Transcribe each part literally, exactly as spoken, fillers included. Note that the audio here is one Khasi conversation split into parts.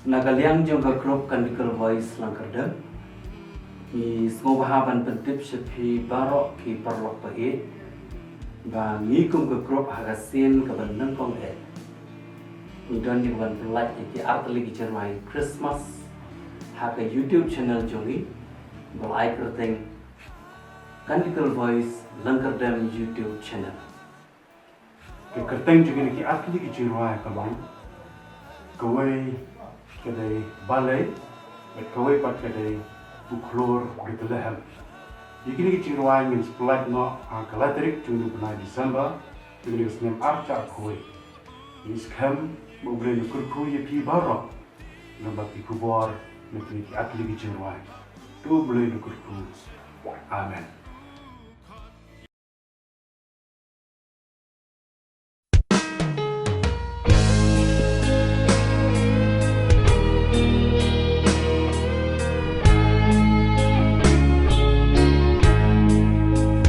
Na ka liang jong ka group Kandikal Voice Langkyrdem, ngi sngewbha ban pyntip sha phi baroh ki paralok ba ïeit ba ngi kum ka group ha ka sien kaba nyngkong eh ngi don jingban pynlait ïa ki artylli ki jingrwai Christmas ha ka YouTube channel jong ngi, ba la ai kyrteng Kandikal Voice Langkyrdem YouTube channel. Ka kyrteng jong kine ki artylli ki jingrwai ka long, kawei ka dei Balei, bad kawei pat ka dei U Khlur Bethlehem. Ïa kine ki jingrwai ngin sa pynlait noh ha ka lai tarik jong u bnai December, jong kane ka snem ar hajar arphew wei. Ngi skhem ba U Blei un kyrkhu ïa phi baroh lyngba ki khubor na kine ki artylli ki jingrwai. To U Blei un kyrkhu. Amen.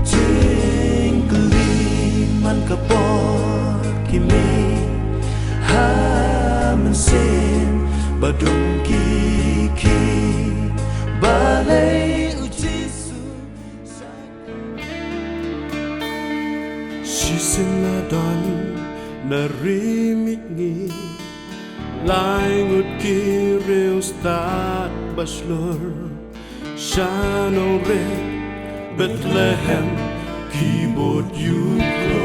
Jingkylli man ka por ki mih ha mynsiem ba dum ki khih, balei u Jisu. Shisien la don na ri mihngi lai ngut ki riewstad ba shlur sha nongrim Bethlehem ki bud ïa u